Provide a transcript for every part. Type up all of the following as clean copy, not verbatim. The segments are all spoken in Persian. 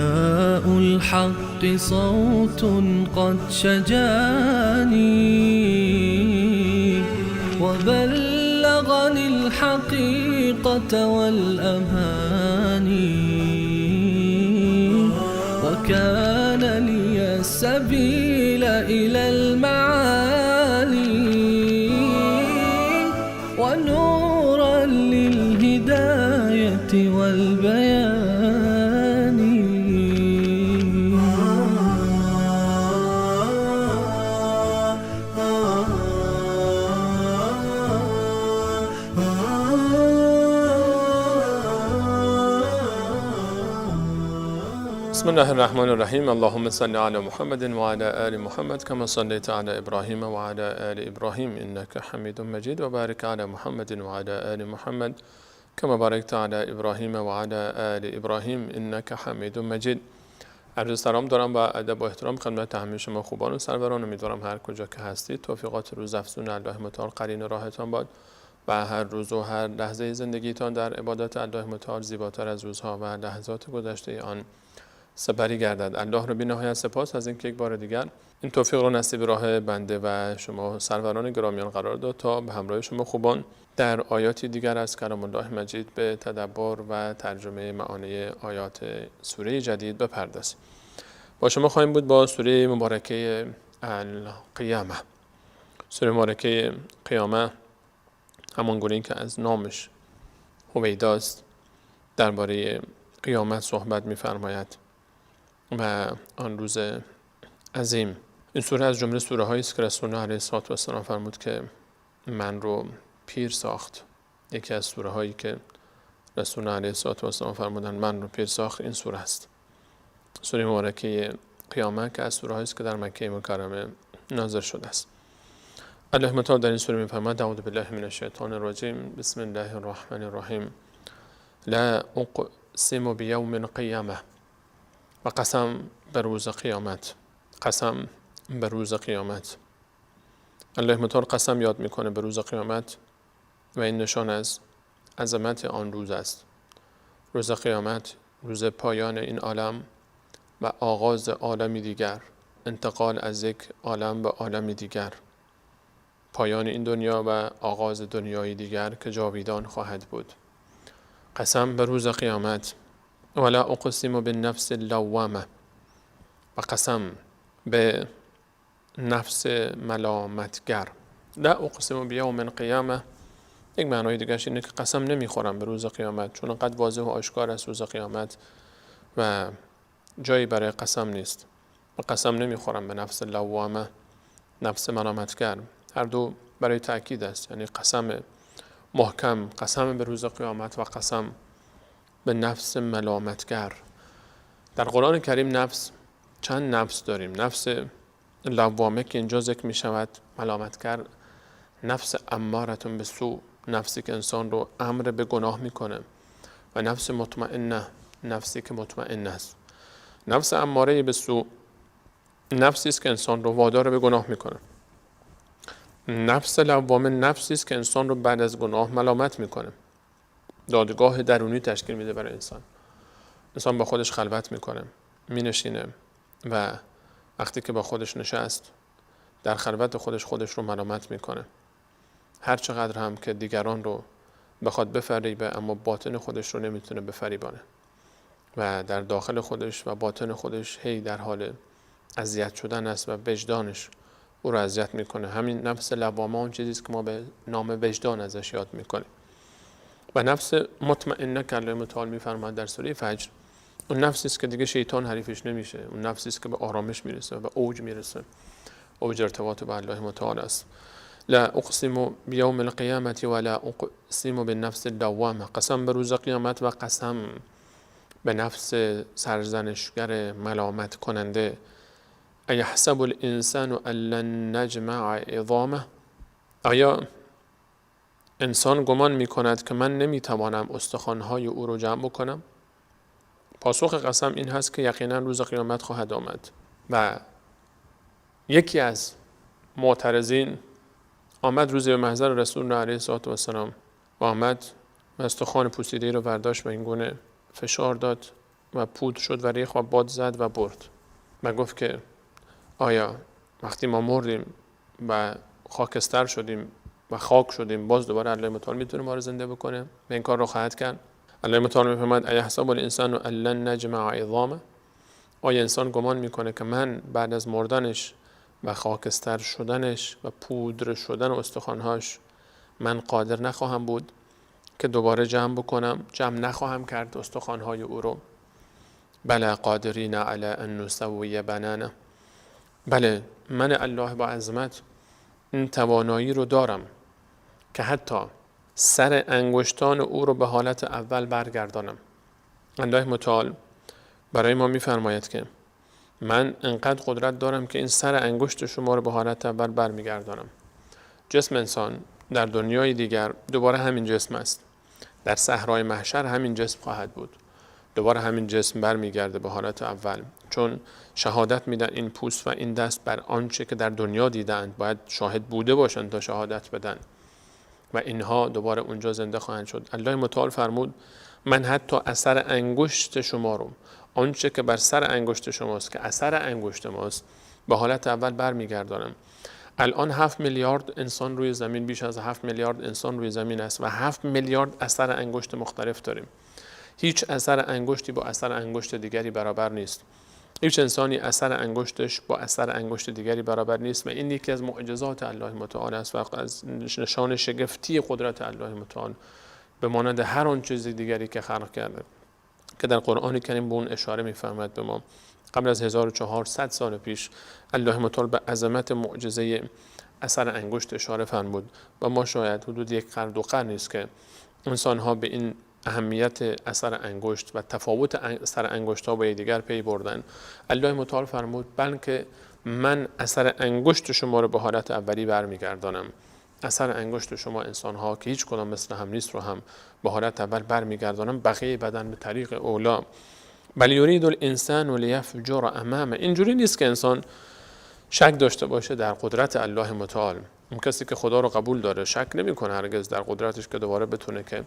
ضياء الحق صوت قد شجاني وبلغني الحقيقة والأماني وكان لي السبيل إلى المعالي ونورا للهداية والبيان. بسم الله الرحمن الرحیم. اللهم صل علی محمد و علی آل محمد کما صلیت علی ابراهیم و علی آل ابراهیم انک حمید مجید و بارک علی محمد و علی آل محمد کما بارکت علی ابراهیم و علی آل ابراهیم انک حمید مجید. عرض سلام دارم و ادب و احترام خدمت همه شما خوبان و سروران. امیدوارم هر کجا که هستید توفیقات روز افزون الله متعال قرین راهتان باد و هر روز و هر لحظه زندگیتان در عبادت الله متعال زیباتر از روزها و لحظات گذشته آن سپری گردد. الله رو بی‌نهایت سپاس از اینکه یک بار دیگر این توفیق رو نصیب راه بنده و شما سروران گرامیان قرار داد تا به همراه شما خوبان در آیاتی دیگر از کلام الله مجید به تدبر و ترجمه معانی آیات سوره جدید بپردازیم. با شما خواهیم بود با سوره مبارکه القیامه. سوره مبارکه قیامه همان گونه که از نامش هویداست درباره قیامت صحبت می‌فرماید و آن روز عظیم. این سوره از جمله سوره هایی است که رسول الله علیه الصلاة والسلام فرمود که من رو پیر ساخت. یکی از سوره هایی که رسول الله علیه الصلاة والسلام فرمودن من رو پیر ساخت این سوره است. سوره مبارکه قیامت که از سوره هایی است که در مکه مکرمه نازل شده است. الله متعال در این سوره می‌فرماید: اعوذ بالله من الشیطان الرجیم، بسم الله الرحمن الرحیم، لا اقسم بیوم القیامه. و قسم به روز قیامت. قسم به روز قیامت. الله متعال قسم یاد میکنه به روز قیامت و این نشان از عظمت آن روز است. روز قیامت روز پایان این عالم و آغاز عالمی دیگر، انتقال از یک عالم به عالمی دیگر، پایان این دنیا و آغاز دنیای دیگر که جاویدان خواهد بود. قسم به روز قیامت. ولا اقسم بالنفس اللوامه. و قسم به نفس ملامتگر. لا اقسم بیوم القیامه یک معنای دیگرش اینه که قسم نمیخورم به روز قیامت، چون انقدر واضح و آشکار است روز قیامت و جایی برای قسم نیست. و قسم نمیخورم به نفس لوامه، نفس ملامتگر. هر دو برای تأکید است، یعنی قسم محکم، قسم به روز قیامت و قسم به نفس ملامتگر. در قرآن کریم نفس چند نفس داریم. نفس لوامه که اینجا ذکر می شود، ملامتگر، نفس امارتون به سوء، نفسی که انسان رو امر به گناه میکنه، و نفس مطمئنه، نفسی که مطمئن است. نفس اماره به سوء نفسی است که انسان رو وادار به گناه میکنه. نفس لوامه نفسی است که انسان رو بعد از گناه ملامت میکنه. دادگاه درونی تشکیل میده برای انسان. انسان با خودش خلوت میکنه، مینشینه و وقتی که با خودش نشست در خلوت خودش خودش رو ملامت میکنه. هر چقدر هم که دیگران رو بخواد بفریبه، اما باطن خودش رو نمیتونه بفریبانه و در داخل خودش و باطن خودش هی در حال اذیت شدن است و وجدانش او رو اذیت میکنه. همین نفس لوامه اون چیزی است که ما به نام وجدان ازش یاد میکنیم. و نفس مطمئنه که الله متعال میفرماید در سوره فجر، اون نفسی است که دیگه شیطان حریفش نمیشه، اون نفسی است که به آرامش میرسه و به اوج میرسه، اوج ارتباط با الله متعال است. لا اقسم بیوم القیامة ولا اقسم بالنفس اللوامه. قسم به روز قیامت و قسم به نفس سرزنشگر ملامت کننده. ایحسب الانسان ان لن نجمع عظامه. آیا انسان گمان می کند که من نمی توانم استخوان‌های او رو جمع بکنم؟ پاسخ قسم این هست که یقینا روز قیامت خواهد آمد. و یکی از معترضین آمد روزی به محضر رسول الله علیه الصلاة والسلام و آمد و استخوان پوسیده رو برداشت و این گونه فشار داد و پودر شد و ریخت و باد زد و برد. و گفت که آیا وقتی ما مردیم و خاکستر شدیم و خاک شدیم باز دوباره الله متعال میتونه ما رو زنده بکنه؟ به این کار رو خواهد کرد. الله متعال میفرماید ایحسب الانسان ان لن نجمع عظامه، آیا انسان گمان میکنه که من بعد از مردنش و خاکستر شدنش و پودر شدن استخوانهاش من قادر نخواهم بود که دوباره جمع بکنم، جمع نخواهم کرد استخوانهای او رو؟ بله قادرین علی ان نسوی بنانه، بله من الله با عظمت این توانایی رو دارم که حتی سر انگشتان او رو به حالت اول برگردانم. الله متعال برای ما میفرماید که من انقدر قدرت دارم که این سر انگشت شما رو به حالت اول برمیگردانم. جسم انسان در دنیای دیگر دوباره همین جسم است، در صحرای محشر همین جسم خواهد بود، دوباره همین جسم برمیگرده به حالت اول، چون شهادت میدن این پوست و این دست بر آنچه که در دنیا دیدند، باید شاهد بوده باشند تا شهادت بدن و اینها دوباره اونجا زنده خواهند شد. الله متعال فرمود من حتی اثر انگشت شما رو، آنچه که بر سر انگشت شماست که اثر انگشت ماست، به حالت اول برمیگردانم. الان 7 میلیارد انسان روی زمین، بیش از 7 میلیارد انسان روی زمین است و 7 میلیارد اثر انگشت مختلف داریم. هیچ اثر انگشتی با اثر انگشت دیگری برابر نیست. هیچ انسانی اثر انگشتش با اثر انگشت دیگری برابر نیست و این یکی از معجزات الله متعال است و از نشان شگفتی قدرت الله متعال به مانند هر آن چیز دیگری که خلق کرده که در قرآن کریم به اون اشاره می‌فرماید به ما. قبل از 1400 سال پیش الله متعال به عظمت معجزه اثر انگشت اشاره فرمود و ما شاید حدود 1 قرن 2 قرن است که انسان‌ها به این اهمیت اثر انگشت و تفاوت اثر انگشت‌ها با یکدیگر پی بردن. الله متعال فرمود بلکه من اثر انگشت شما رو به حالت اولی برمیگردانم. اثر انگشت شما انسان‌ها که هیچ کدام مثل هم نیست رو هم به حالت اول برمیگردانم، بقیه بدن به طریق اولا. بل یرید الانسان لیفجر امامه. اینجوری نیست که انسان شک داشته باشه در قدرت الله متعال. اون کسی که خدا رو قبول داره شک نمی‌کنه هرگز در قدرتش که دوباره بتونه که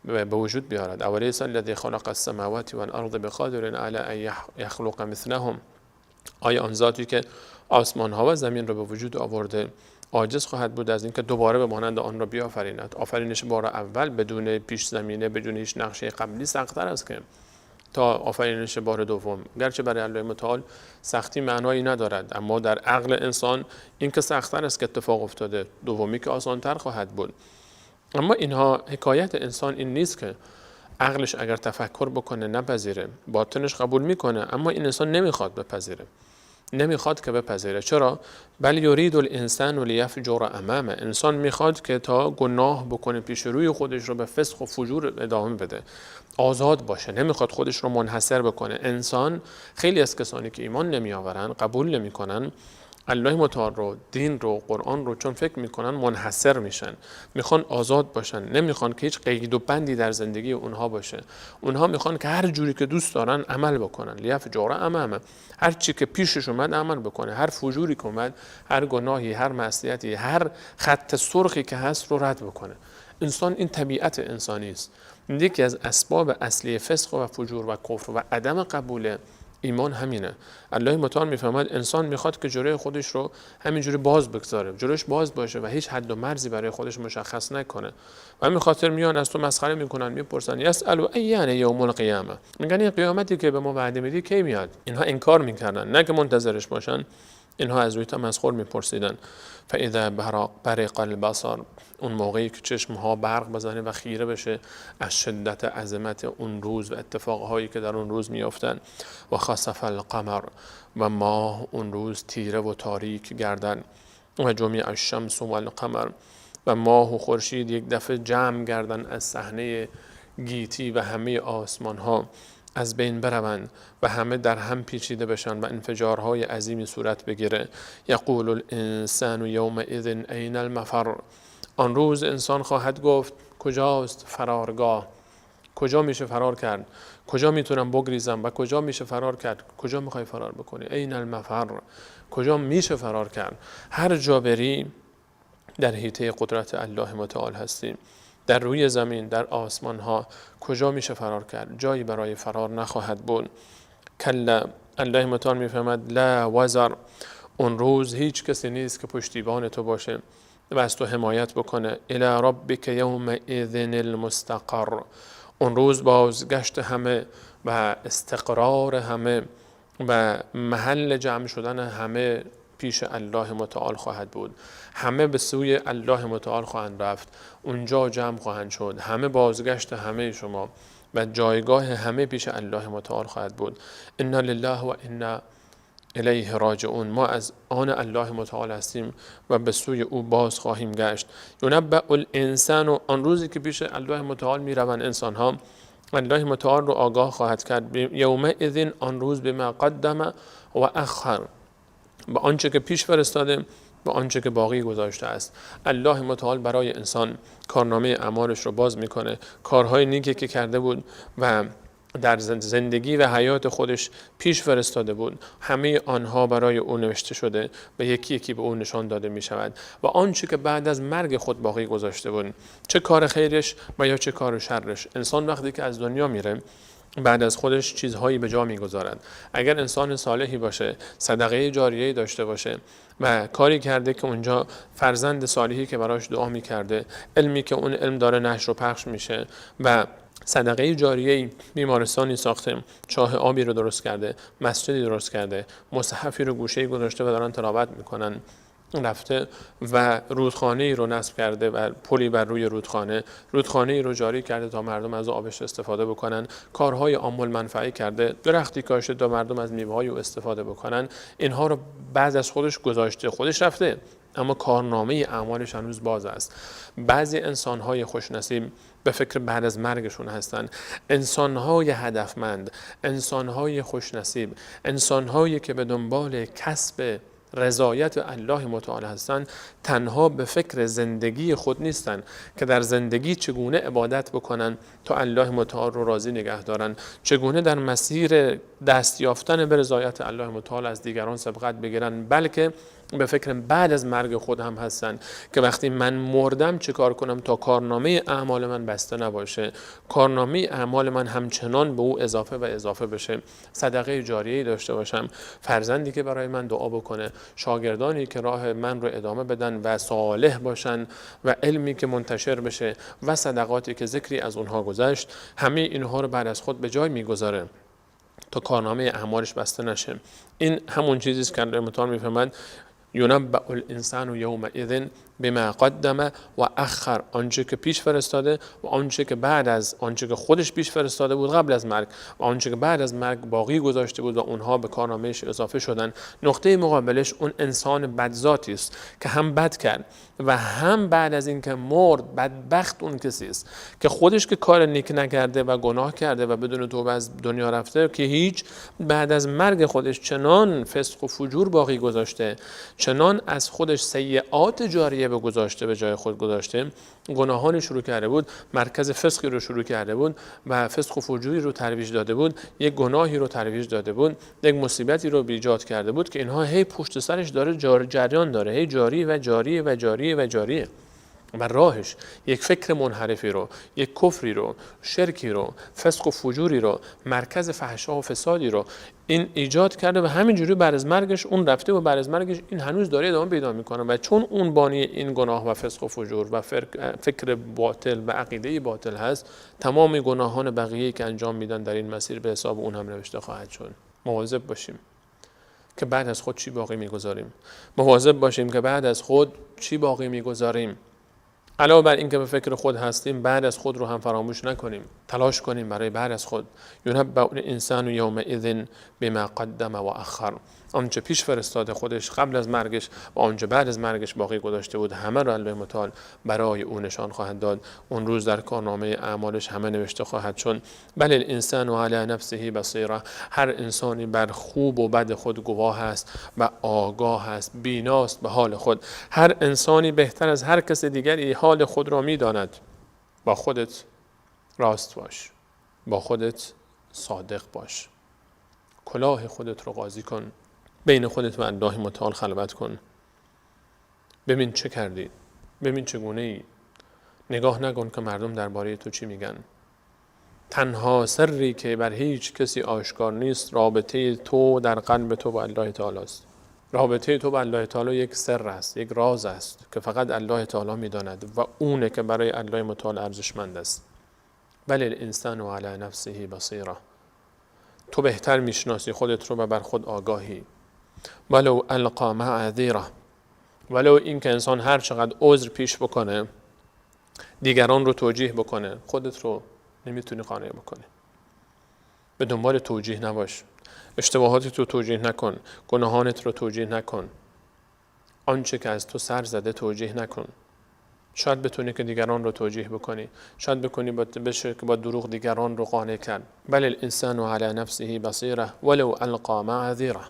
به وجود بیارد. اولیس الذی خلق السماوات والارض بقادر علی ان یخلق مثلهم. آیا آن ذاتی که آسمان ها و زمین رو به وجود آورده عاجز خواهد بود از اینکه دوباره به مانند آن را بیافریند؟ آفرینش بار اول بدون پیش زمینه، بدون هیچ نقشه قبلی سخت‌تر است که تا آفرینش بار دوم. گرچه برای الله متعال سختی معنایی ندارد، اما در عقل انسان این که سخت‌تر است که اتفاق افتاده، دومی که آسان‌تر خواهد بود. اما اینها حکایت انسان این نیست که عقلش اگر تفکر بکنه نپذیره، باطنش قبول میکنه، اما این انسان نمیخواد بپذیره، نمیخواد که بپذیره. چرا؟ بل یرید الانسان لیفجر امامه. انسان میخواد که تا گناه بکنه، پیش روی خودش رو به فسق و فجور ادامه بده، آزاد باشه، نمیخواد خودش رو منحصر بکنه. انسان، خیلی از کسانی که ایمان نمیآورن، قبول نمیکنن الله متعال رو، دین رو، قرآن رو، چون فکر میکنن منحصر میشن، میخوان آزاد باشن، نمیخوان که هیچ قید و بندی در زندگی اونها باشه. اونها میخوان که هر جوری که دوست دارن عمل بکنن. لیفجر امامه، هر چی که پیشش اومد عمل بکنه، هر فجوری که اومد، هر گناهی، هر معصیتی، هر خط سرخی که هست رو رد بکنه. انسان، این طبیعت انسانی است. یکی از اسباب اصلی فسق و فجور و کفر و عدم قبول ایمان همینه. الله متعال میفرماید انسان میخواد که جلوی خودش رو همینجوری باز بگذاره، جلوش باز باشه و هیچ حد و مرزی برای خودش مشخص نکنه. و همین خاطر میان از تو مسخره میکنن، میپرسن یسألوا ایان یوم القیامه، میگن این قیامتی که به ما وعده میدی کی میاد؟ اینها انکار میکردن، نه که منتظرش باشن، اینها از روی تمسخر میپرسیدن. فاذا برق البصر، اون موقعی که چشمها برق بزنه و خیره بشه از شدت عظمت اون روز و اتفاقهایی که در اون روز میافتن. و خسف القمر، و ماه اون روز تیره و تاریک گردن. و جمع الشمس و القمر، و ماه و خورشید یک دفعه جمع گردن از صحنه گیتی و همه آسمان ها از بین بروند و همه در هم پیچیده بشن و انفجارهای عظیمی صورت بگیره. یقول الانسان یومئذ این المفر، آن روز انسان خواهد گفت کجاست فرارگاه، کجا میشه فرار کرد، کجا میتونم بگریزم و کجا میشه فرار کرد، کجا میخوای فرار بکنی؟ این المفر، کجا میشه فرار کرد؟ هر جا بری در حیطه قدرت الله متعال هستیم. در روی زمین، در آسمان ها، کجا میشه فرار کرد؟ جایی برای فرار نخواهد بود. کلا، الله متعال میفهمد لا وزر، اون روز هیچ کسی نیست که پشتیبان تو باشه و از تو حمایت بکنه. الی ربک یومئذ المستقر، اون روز بازگشت همه و استقرار همه و محل جمع شدن همه پیش الله متعال خواهد بود. همه به سوی الله متعال خواهند رفت، اونجا جمع خواهند شد. همه بازگشت همه شما و جایگاه همه پیش الله متعال خواهد بود. انا لله و انا الیه راجعون، ما از آن الله متعال هستیم و به سوی او باز خواهیم گشت. ینبأ الانسان، آن روزی که پیش الله متعال میروند انسان ها، الله متعال رو آگاه خواهد کرد. یومئذ، آن روز، بما قدم و اخر، با آنچه که پیش فرستاده با آنچه که باقی گذاشته است. الله متعال برای انسان کارنامه اعمالش رو باز میکنه، کارهای نیکی که کرده بود و در زندگی و حیات خودش پیش فرستاده بود، همه آنها برای او نوشته شده و یکی یکی به او نشان داده می شود. و آنچه که بعد از مرگ خود باقی گذاشته بود، چه کار خیرش و یا چه کار شرش. انسان وقتی که از دنیا میره بعد از خودش چیزهایی به جا میگذارد. اگر انسان صالحی باشه، صدقه جاریه‌ای داشته باشه و کاری کرده که اونجا فرزند صالحی که براش دعا میکرده، علمی که اون علم داره نشر و پخش میشه و صدقه جاریه‌ای، بیمارستانی ساخته، چاه آبی رو درست کرده، مسجدی درست کرده، مصحفی رو گوشه‌ای گذاشته و دارن تلاوت میکنن، رفته و رودخانه‌ای رو نصب کرده و پلی بر روی رودخانه، رودخانه‌ای رو جاری کرده تا مردم از آبش استفاده بکنن، کارهای عام المنفعه کرده، درختی کاشته تا مردم از میوه‌های او استفاده بکنن. اینها رو بعد از خودش گذاشته، خودش رفته، اما کارنامه اعمالش هنوز باز است. بعضی انسان‌های خوشنصیب به فکر بعد از مرگشون هستن، انسان‌های هدفمند، انسان‌های خوشنصیب، انسان‌هایی که به دنبال کسب رضایت الله متعال هستند، تنها به فکر زندگی خود نیستن که در زندگی چگونه عبادت بکنن تا الله متعال رو راضی نگه دارن، چگونه در مسیر دست یافتن به رضایت الله متعال از دیگران سبقت بگیرن، بلکه به فکر بعد از مرگ خود هم هستن که وقتی من مردم چه کار کنم تا کارنامه اعمال من بسته نباشه، کارنامه اعمال من همچنان به او اضافه و اضافه بشه، صدقه جاریه‌ای داشته باشم، فرزندی که برای من دعا بکنه، شاگردانی که راه من رو ادامه بدن و صالح باشن و علمی که منتشر بشه و صدقاتی که ذکری از اونها گذشت، همه اینها رو بعد از خود به جای میگذاره تا کارنامه اعمالش بسته نشه. این همون چیزی است که الله متعال میفرماید ینبأ الانسان یومئذ بما قدم و اخر، آنچه که پیش فرستاده و آنچه که بعد از آنچه که خودش پیش فرستاده بود قبل از مرگ و آنچه که بعد از مرگ باقی گذاشته بود و اونها به کارنامه‌اش اضافه شدن. نقطه مقابلش اون انسان بدذاتی است که هم بد کرد و هم بعد از اینکه مرد بدبخت اون کسی است که خودش که کار نیک نکرده و گناه کرده و بدون توبه از دنیا رفته که هیچ، بعد از مرگ خودش چنان فسق و فجور باقی گذاشته، چنان از خودش سیئات جاریه به گذاشته، به جای خود گذاشته، گناهانی شروع کرده بود، مرکز فسقی رو شروع کرده بود و فسق و فجوری رو ترویج داده بود، یک گناهی رو ترویج داده بود، یک مصیبتی رو ایجاد کرده بود که اینها هی پشت سرش داره جریان داره، هی جاری و جاری و جاری و جاریه و راهش یک فکر منحرفی رو، یک کفری رو، شرکی رو، فسق و فجوری رو، مرکز فحشا و فسادی رو این ایجاد کرده و همینجوری بعد از مرگش اون رفته و بعد از مرگش این هنوز داره ادامه پیدا میکنه و چون اون بانی این گناه و فسق و فجور و فکر باطل و عقیده باطل هست، تمام گناهان بقیه‌ای که انجام میدن در این مسیر به حساب اون هم نوشته خواهد شد. مواظب باشیم که بعد از خود چی باقی میگذاریم. مواظب باشیم که بعد از خود چی باقی میگذاریم. علاوه بر اینکه به فکر خود هستیم، بعد از خود رو هم فراموش نکنیم، تلاش کنیم برای بعد از خود. ینبأ الانسان یومئذ بما قدم و اخر، آنچه پیش فرستاده خودش قبل از مرگش و آنچه بعد از مرگش باقی گذاشته بود، همه را الله متعال برای او نشان خواهد داد. اون روز در کارنامه اعمالش همه نوشته خواهد شد. بل الانسان علی نفسه بصیره، هر انسانی بر خوب و بد خود گواه است و آگاه است، بیناست به حال خود. هر انسانی بهتر از هر کس دیگری حال خود را میداند. با خودت راست باش، با خودت صادق باش، کلاه خودت رو قاضی کن، بین خودت و الله متعال خلوت کن، ببین چه کردی، ببین چگونه ای. نگاه نکن که مردم درباره تو چی میگن. تنها سری که بر هیچ کسی آشکار نیست رابطه تو در قلب تو با الله تعالی است. رابطه تو با الله تعالی یک سر است، یک راز است که فقط الله تعالی میداند و اونه که برای الله متعال ارزشمند است. بل الانسان علی نفسه بصیره. تو بهتر میشناسی خودت رو و بر خود آگاهی. ولو القا معاذیره. ولو این که انسان هر چقدر عذر پیش بکنه، دیگران رو توجیه بکنه، خودت رو نمیتونی قانع بکنی. به دنبال توجیه نباش. اشتباهات تو توجیه نکن، گناهانت رو توجیه نکن، آنچه که از تو سر زده توجیه نکن. شاید بتونی که دیگران رو توجیه بکنی، شاید بکنی بشه که با دروغ دیگران رو قانع کرد. بل الانسان علی نفسه بصیره ولو القا معاذیره.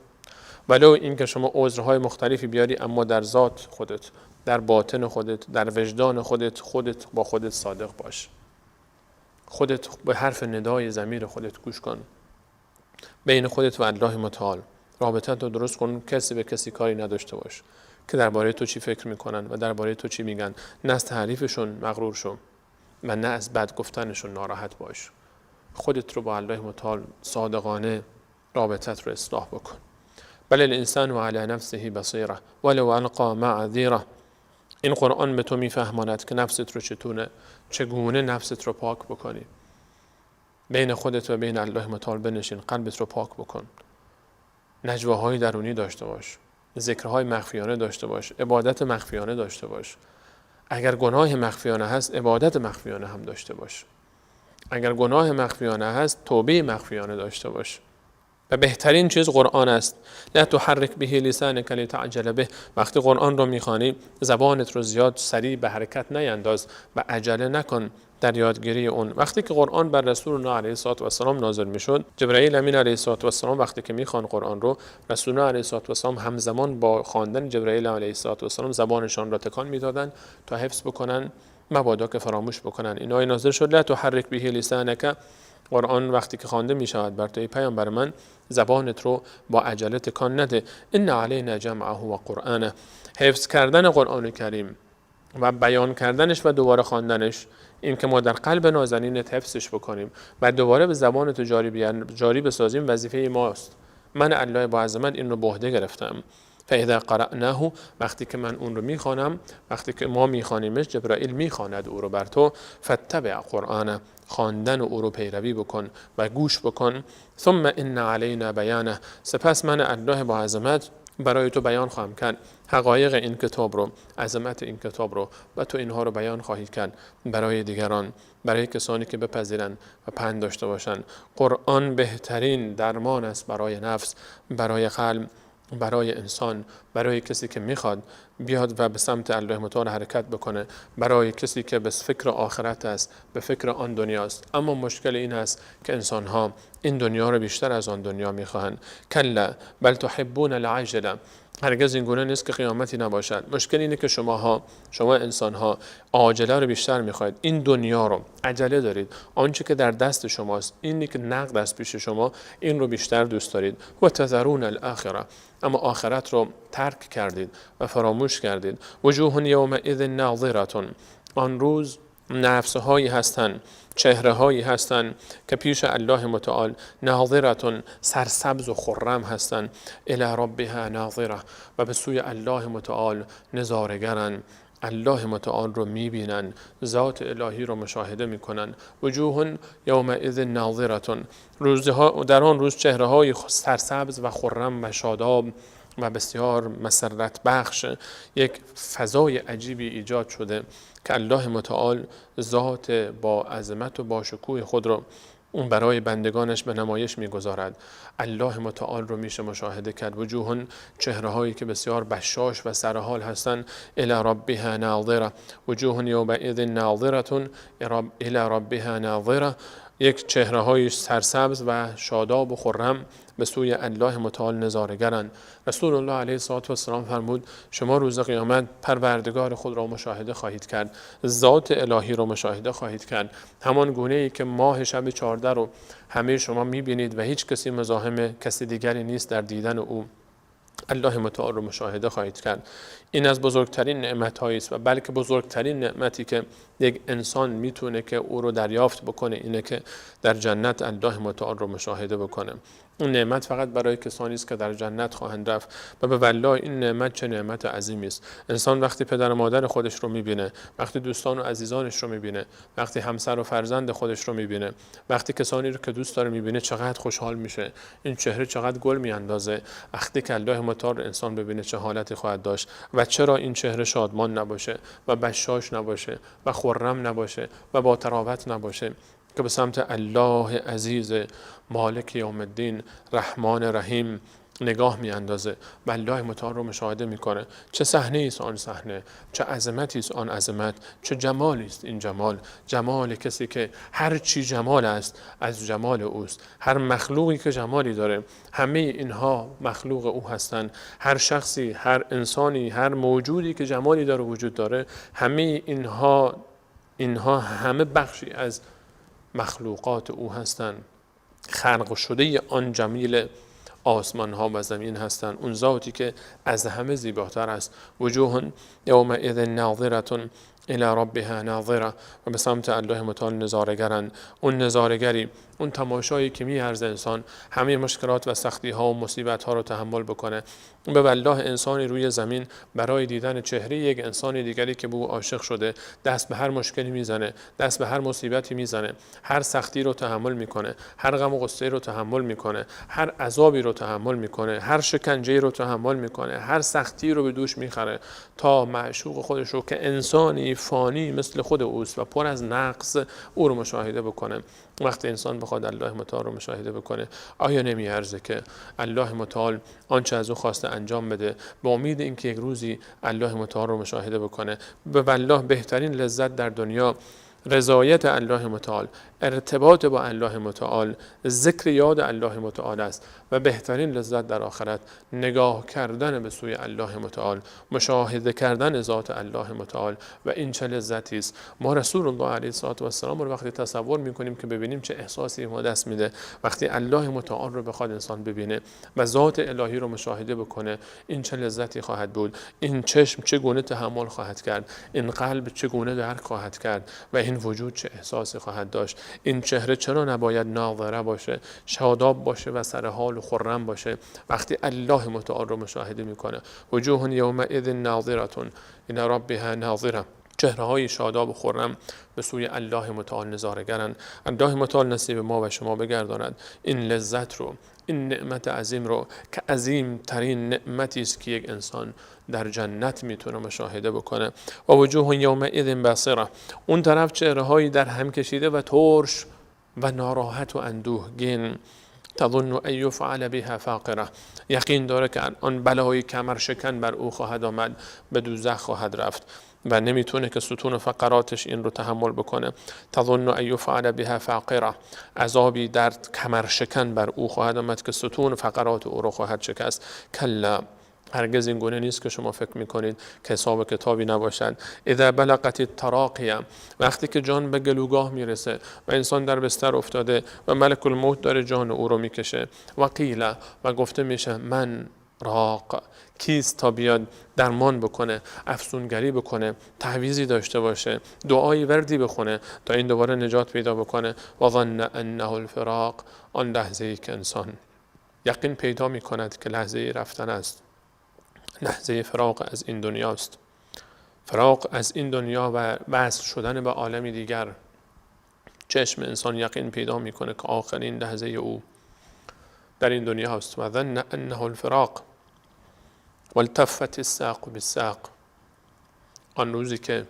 ولو اینکه شما عذرهای مختلفی بیاری، اما در ذات خودت، در باطن خودت، در وجدان خودت، خودت با خودت صادق باش. خودت به حرف ندای ضمیر خودت گوش کن. بین خودت و الله متعال رابطه رو درست کن. کسی به کسی کاری نداشته باش که درباره تو چی فکر میکنن و درباره تو چی میگن. نه از تعریفشون مغرور شو و نه از بد گفتنشون ناراحت باش. خودت رو با الله متعال صادقانه رابطت رو اصلاح بکن. بل الانسان علی نفسه بصیره ولو القا معاذیره. این قرآن به تو میفهماند که نفست رو چگونه نفست رو پاک بکنی. بین خودت و بین الله متعال بنشین، قلبت رو پاک بکن. نجواهای درونی داشته باش، ذکرهای مخفیانه داشته باش، عبادت مخفیانه داشته باش. اگر گناه مخفیانه هست، عبادت مخفیانه هم داشته باش. اگر گناه مخفیانه هست، توبه مخفیانه داشته باش. و بهترین چیز قرآن است. لا تحرک به لسانک لتعجل به. وقتی قرآن رو میخوانی زبانت رو زیاد سریع به حرکت نینداز و عجله نکن در یادگیری اون. وقتی که قرآن بر رسول الله علیه الصلاة والسلام نازل میشد، جبرئیل امین علیه الصلاة والسلام وقتی که میخوان قرآن رو، رسول الله علیه الصلاة والسلام همزمان با خواندن جبرئیل علیه الصلاة والسلام زبانشان را تکان میدادن تا حفظ بکنن، مبادا که فراموش بکنن. اینا نازل شد لا تحرک به لسانک. قرآن وقتی که خوانده می شود بر توی پیامبر من، زبانت رو با عجله تکان نده. ان علینا جمعه و قرآنه. حفظ کردن قرآن کریم و بیان کردنش و دوباره خواندنش، این که ما در قلب نازنینت حفظش بکنیم و دوباره به زبان تو جاری بسازیم، وظیفه ماست. من الله با عظمت این رو به عهده گرفتم. فاذا قرأناه، وقتی که من اون رو میخوانم، وقتی که ما میخوانیمش، جبرائیل میخواند او رو بر تو. فاتبع قرآنه، خواندن او رو پیروی بکن و گوش بکن. ثم ان علینا بیانه، سپس من الله با عظمت برای تو بیان خواهم کرد حقایق این کتاب رو، عظمت این کتاب رو، و تو اینها رو بیان خواهی کرد برای دیگران، برای کسانی که بپذیرن و پند داشته باشن. قرآن بهترین درمان است برای نفس، برای قلب، برای انسان، برای کسی که میخواد بیاد و به سمت الله متعال حرکت بکنه، برای کسی که به فکر آخرت است، به فکر آن دنیاست. اما مشکل این است که انسانها این دنیا رو بیشتر از آن دنیا میخواهند. کلا بل تحبون العاجله. هرگز این گونه نیست که قیامتی نباشد. مشکل اینه که شما انسانها عاجله رو بیشتر میخواید، این دنیا رو عجله دارید، آنچه که در دست شماست، اینی که نقد است پیش شما، این رو بیشتر دوست دارید. و تذرون الاخره، اما آخرت رو ترک کردید و فراموش کردید. وجوه یومئذ ناظره، آن روز نفس‌هایی هستند، چهره‌هایی هستند که پیش الله متعال ناظرتون، سرسبز و خرم هستند. الی ربها ناظره، و به سوی الله متعال نظاره‌گرن، الله متعال رو میبینن، ذات الهی رو مشاهده میکنن. وجوه یومئذ ناظرتون، روزها در آن روز چهره‌های سرسبز و خرم و شاداب و بسیار مسرت بخش، یک فضای عجیبی ایجاد شده که الله متعال ذات با عظمت و با شکوه خود رو اون برای بندگانش به نمایش میگذارد. الله متعال رو میشه مشاهده کرد. وجوهن، چهره‌هایی که بسیار بشاش و سرحال هستند. الی ربها ناظره، وجوه یومئذ ناظره الی ربها ناظره، یک چهره‌های سرسبز و شاداب و خرم به سوی الله متعال نظاره‌گرند. رسول الله علیه الصلاة والسلام فرمود شما روز قیامت پروردگار خود را مشاهده خواهید کرد، ذات الهی را مشاهده خواهید کرد، همان گونه ای که ماه شب 14 رو همه شما می‌بینید و هیچ کسی مزاحم کسی دیگری نیست در دیدن او. الله متعال رو مشاهده خواهید کرد. این از بزرگترین نعمت است و بلکه بزرگترین نعمتی که یک انسان میتونه که او رو دریافت بکنه اینه که در جنت الله متعال رو مشاهده بکنه. این نعمت فقط برای کسانی است که در جنت خواهند رفت و به والله این نعمت چه نعمت عظیمی است. انسان وقتی پدر و مادر خودش رو میبینه، وقتی دوستان و عزیزانش رو میبینه، وقتی همسر و فرزند خودش رو میبینه، وقتی کسانی رو که دوست داره میبینه، چقدر خوشحال میشه، این چهره چقدر گل میاندازه. وقتی که الله متعال انسان ببینه چه حالتی خواهد داشت و چرا این چهره شادمان نباشه و بشاش نباشه و خرم نباشه و با تراوت نباشه که به سمت الله عزیز مالک یوم الدین رحمان رحیم نگاه میاندازه و الله متعال رو مشاهده میکنه. چه صحنه ایست آن صحنه، چه عظمتی است آن عظمت، چه جمالی است این جمال. جمال کسی که هر چی جمال است از جمال اوست، هر مخلوقی که جمالی داره همه اینها مخلوق او هستند. هر شخصی، هر انسانی، هر موجودی که جمالی داره وجود داره، همه اینها همه بخشی از مخلوقات او هستند، خلق شده آن جمیل آسمان ها و زمین هستند، اون ذاتی که از همه زیباتر است. وجوه یومئذ ناظرة الی ربها ناظره، و به سمت الله متعال نظاره‌گرند. اون نظاره‌گری، اون تماشایی که می‌ارزه انسان همه مشکلات و سختی ها و مصیبت ها رو تحمل بکنه. به والله انسانی روی زمین برای دیدن چهره یک انسان دیگری که به او عاشق شده دست به هر مشکلی میزنه، دست به هر مصیبتی میزنه، هر سختی رو تحمل میکنه، هر غم و غصه رو تحمل میکنه، هر عذابی رو تحمل میکنه، هر شکنجه رو تحمل میکنه، هر سختی رو به دوش میخره تا معشوق خودش رو که انسانی فانی مثل خود اوست و پر از نقص او رو مشاهده بکنه. وقتی انسان بخواد الله متعال رو مشاهده بکنه، آیا نمیارزه که الله متعال آنچه از او خواسته انجام بده به امید اینکه یک روزی الله متعال رو مشاهده بکنه؟ به والله بهترین لذت در دنیا رضایت الله متعال، ارتباط با الله متعال، ذکر یاد الله متعال است و بهترین لذت در آخرت نگاه کردن به سوی الله متعال، مشاهده کردن ذات الله متعال. و این چه لذتی است. ما رسول الله علیه الصلاة والسلام رو وقتی تصور میکنیم که ببینیم چه احساسی ما دست میده وقتی الله متعال رو بخواد انسان ببینه و ذات الهی رو مشاهده بکنه، این چه لذتی خواهد بود. این چشم چگونه تحمل خواهد کرد، این قلب چگونه درک خواهد کرد و این وجود چه احساسی خواهد داشت. این چهره چرا نباید ناظره باشه، شاداب باشه و سر حال و خرم باشه وقتی الله متعال رو مشاهده میکنه. وجوه یومئذ ناظرة الی ربها ناظره، چهره های شاداب و خرم به سوی الله متعال نظاره‌گرند. الله متعال نصیب ما و شما بگرداند این لذت رو، این نعمت عظیم رو که عظیم ترین نعمتی است که یک انسان در جنت میتونه مشاهده بکنه. و وجوه یومئذ بصیره، اون طرف چهره هایی در هم کشیده و ترش و ناراحت و اندوهگین، تظن ان یفعل بها فاقره، یقین داره که آن بلای کمر شکن بر او خواهد آمد، به دوزخ خواهد رفت و نمیتونه که ستون فقراتش این رو تحمل بکنه. تظن ان یفعل بها فاقره، عذابی در کمر شکن بر او خواهد آمد که ستون فقرات او رو خواهد شکست. کلا، هرگز این گونه نیست که شما فکر میکنید که حساب کتابی نباشد. اذا بلغت التراقیه، وقتی که جان به گلوگاه میرسه و انسان در بستر افتاده و ملک الموت داره جان او رو میکشه، و قیل، و گفته میشه من راق، کیست تا بیاد درمان بکنه، افسونگری بکنه، تعویذی داشته باشه، دعای وردی بخونه تا این دوباره نجات پیدا بکنه. و ظن انه الفراق، آن لحظه ای که انسان یقین پیدا میکند که لحظه رفتن است، لحظه فراق از این دنیاست، فراق از این دنیا و وصل شدن به عالم دیگر. چشم انسان یقین پیدا میکنه که آخرین لحظه او در این دنیا است. و ظن انه الفراق والتفت الساق بالساق، آن روزی که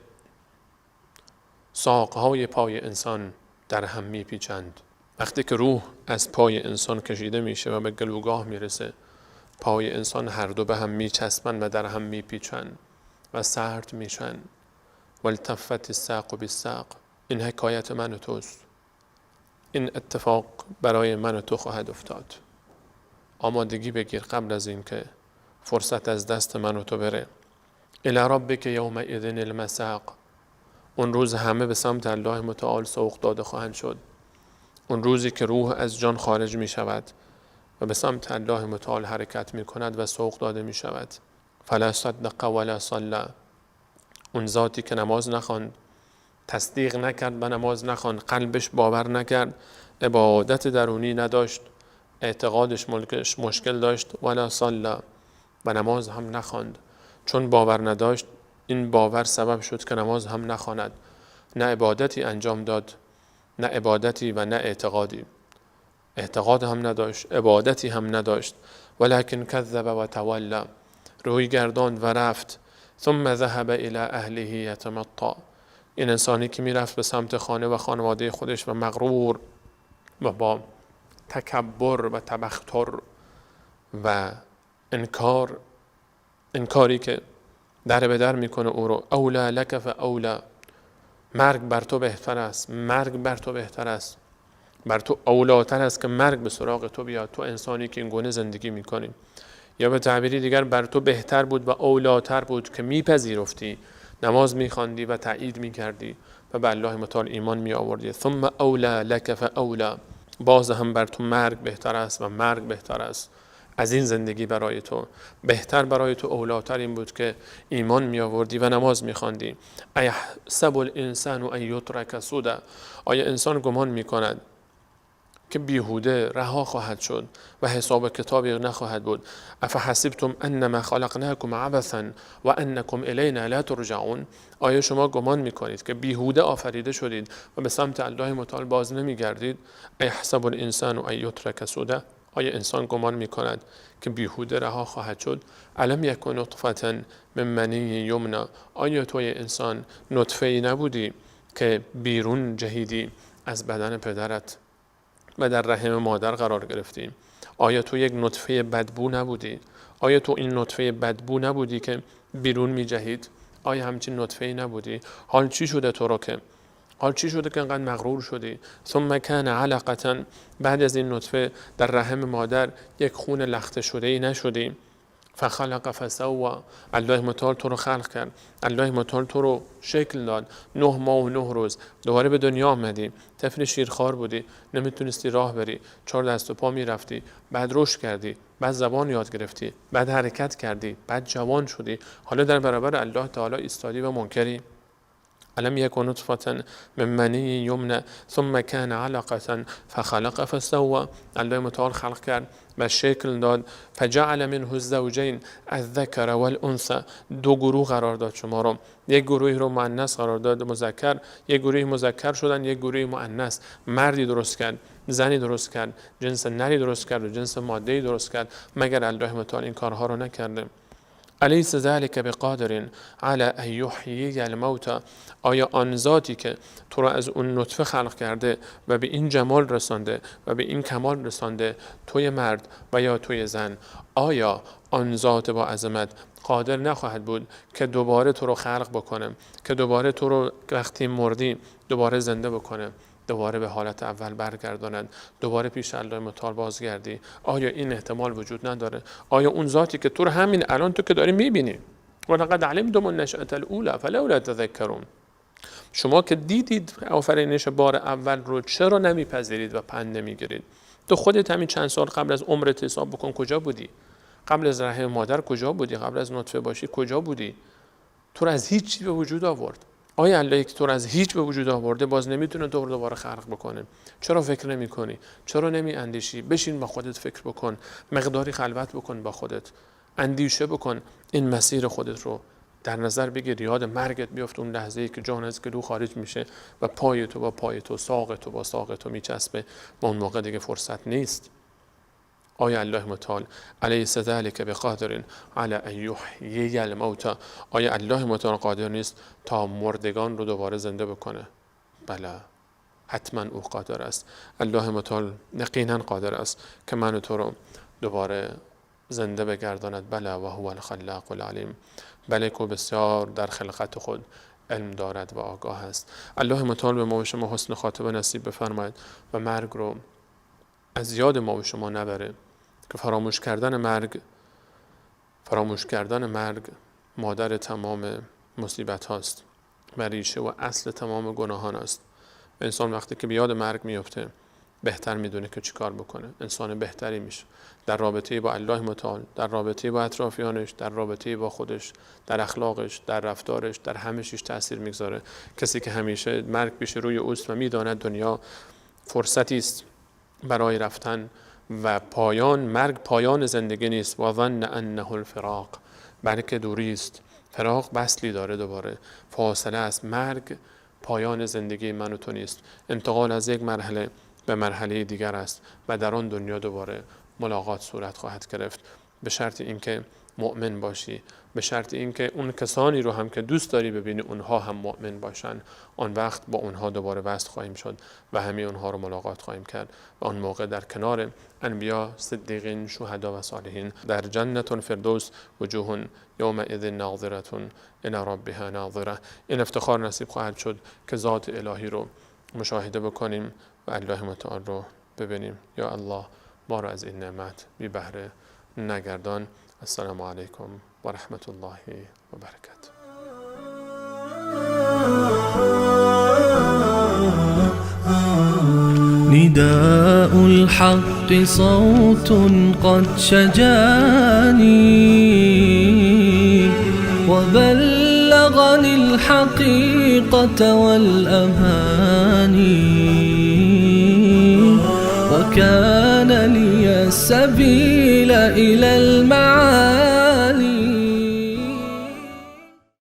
ساقهای پای انسان در هم میپیچند، وقتی که روح از پای انسان کشیده میشه و به گلوگاه میرسه، پای انسان هر دو به هم میچسبن و در هم میپیچن و سرد میشن. والتفت الساق بالساق، این حکایت من و توست، این اتفاق برای من و تو خواهد افتاد. آمادگی بگیر قبل از اینکه فرصت از دست من و تو بره. الی ربک یومئذ المساق، اون روز همه به سمت الله متعال سوق داده خواهند شد. اون روزی که روح از جان خارج می شود و به سمت الله متعال حرکت می کند و سوق داده می شود. فلا صدق ولا صلی، اون ذاتی که نماز نخواند، تصدیق نکرد و نماز نخواند، قلبش باور نکرد، عبادت درونی نداشت، اعتقادش مشکل داشت، ولا صلی، و نماز هم نخواند. چون باور نداشت، این باور سبب شد که نماز هم نخواند، نه عبادتی انجام داد، نه عبادتی و نه اعتقادی. اعتقاد هم نداشت، عبادتی هم نداشت. ولکن کذب و تولی، روی گرداند و رفت. ثم ذهب الی اهله یتمطی، این انسانی که میرفت به سمت خانه و خانواده خودش و مغرور و با تکبر و تبختر و انکاری که در به در میکنه او رو. اولا لک فاولا، مرگ بر تو بهتر است، مرگ بر تو بهتر است، بر تو اولاتر است که مرگ به سراغ تو بیاد، تو انسانی که این گونه زندگی میکنی. یا به تعبیری دیگر بر تو بهتر بود و اولاتر بود که میپذیرفتی، نماز میخواندی و تایید میکردی و به الله متعال ایمان میآوردی. ثم اولا لک فاولا، باز هم بر تو مرگ بهتر است و مرگ بهتر است از این زندگی برای تو. بهتر برای تو، اولاتر این بود که ایمان می آوردی و نماز می خواندی. ایحسب الانسان ان یترک سدی، آیا انسان گمان می کند که بیهوده رها خواهد شد و حساب کتابی نخواهد بود؟ افحسبتم انما خلقناکم عبثا و انکم الینا لا ترجعون، آیا شما گمان میکنید که بیهوده آفریده شدید و به سمت الله متعال باز نمیگردید؟ ایحسب الانسان ان یترک سدی، آیا انسان گمان میکند که بیهوده رها خواهد شد؟ الم یکن نطفة من منی یمنی، آیا توی انسان نطفه‌ای نبودی که بیرون جهیدی از بدن پدرت و در رحم مادر قرار گرفتی؟ آیا تو یک نطفه بدبو نبودی؟ آیا تو این نطفه بدبو نبودی که بیرون می جهید؟ آیا همچین نطفه‌ای نبودی؟ حال چی شده تو رو که حال چی شده که انقدر مغرور شدی؟ ثم کان علقة، بعد از این نطفه در رحم مادر یک خون لخته شده ای نشدی؟ فخلق فسوى، الله متعال تو رو خلق کرد، الله متعال تو رو شکل داد. 9 ماه و 9 روز دوباره به دنیا آمدی، طفل شیرخوار بودی، نمیتونستی راه بری، 4 دست و پا میرفتی، بعد رشد کردی، بعد زبان یاد گرفتی، بعد حرکت کردی، بعد جوان شدی، حالا در برابر الله تعالی ایستادی و منکری. الم یکن نطفة من منی یمنی ثم کان علقة فخلق فسوى، الله متعال خلق کرد و شکل داد. فجعل منه الزوجین الذکر والانثى، دو گروه قرار داد شما رو، یک گروه رو مؤنث قرار داد مذکر، یک گروه مذکر شدن، یک گروه مؤنث. مردی درست کرد، زنی درست کرد، جنس نری درست کرد و جنس ماده‌ای درست کرد. مگر الله متعال این کارها رو نکرده؟ الیس ذلک بقادر علی ان یحیی الموتی، آیا آن ذاتی که تو را از اون نطفه خلق کرده و به این جمال رسانده و به این کمال رسانده، توی مرد و یا توی زن، آیا آن ذات با عظمت قادر نخواهد بود که دوباره تو رو خلق بکنه، که دوباره تو رو وقتی مردی دوباره زنده بکنه، دوباره به حالت اول برگرداند، دوباره پیش الله متعال بازگردی؟ آیا این احتمال وجود نداره؟ آیا اون ذاتی که تو رو همین الان تو که داری میبینی، ولقد علمتم النشأة الاولى فلولا تذکرون، شما که دیدید آفرینش بار اول رو چرا نمیپذیرید و پند نمیگیرید؟ تو خودت همین چند سال قبل از عمرت حساب بکن کجا بودی؟ قبل از رحم مادر کجا بودی؟ قبل از نطفه باشی کجا بودی؟ تو رو از هیچ به وجود آورد. آیا الله که تو رو از هیچ به وجود آورده باز نمیتونه تو رو دوباره خلق بکنه؟ چرا فکر نمیکنی؟ چرا نمی اندیشی؟ بشین با خودت فکر بکن، مقداری خلوت بکن با خودت، اندیشه بکن، این مسیر خودت رو در نظر بگیر، یاد مرگت بیفت، اون لحظه ای که جان از گلو خارج میشه و پای تو با پای تو، ساق تو با ساق تو میچسبه، و اون موقع دیگه فرصت نیست. آیا الله متعال الیس ذلک بقادر علی ان یحیی الموتی، آیا الله متعال قادر نیست تا مردگان رو دوباره زنده بکنه؟ بله، حتما او قادر است. الله متعال یقینا قادر است که من و تو رو دوباره زنده بگرداند. بله و هو الخلاق العلیم، بله که بسیار در خلقت خود علم دارد و آگاه است. الله متعال به ما و شما حسن خاتمه نصیب بفرماید و مرگ رو از یاد ما و شما نبره، که فراموش کردن مرگ مادر تمام مصیبت هاست و ریشه و اصل تمام گناهان است. انسان وقتی که به یاد مرگ میفته بهتر میدونه که چیکار بکنه، انسان بهتری میشه در رابطه با الله متعال، در رابطه با اطرافیانش، در رابطه با خودش، در اخلاقش، در رفتارش، در همه چیز تاثیر میگذاره. کسی که همیشه مرگ پیش روی اوست و میداند دنیا فرصتی است برای رفتن و پایان مرگ پایان زندگی نیست، و ظن انه الفراق، بلکه دوری است. فراق وصلی داره، دوباره فاصله است. مرگ پایان زندگی من و تو نیست، انتقال از یک مرحله به مرحله دیگر است و در آن دنیا دوباره ملاقات صورت خواهد گرفت، به شرط اینکه مؤمن باشی، به شرط اینکه اون کسانی رو هم که دوست داری ببینی اونها هم مؤمن باشن. آن وقت با اونها دوباره وصل خواهیم شد و همه اونها رو ملاقات خواهیم کرد و آن موقع در کنار انبیا، صدیقین، شهدا و صالحین در جنت الفردوس، وجوه یومئذ ناظرة الی ربها ناظره. این افتخار نصیب خواهد شد که ذات الهی رو مشاهده بکنیم و الله متعال رو ببینیم. یا الله ما رو از این نعمت بی بهره نگردان. السلام علیکم و رحمت الله و برکاته. نداء الحق صوت قد شجاني وبلغني الحقيقة والأماني، وكان لي السبيل إلى المعاني.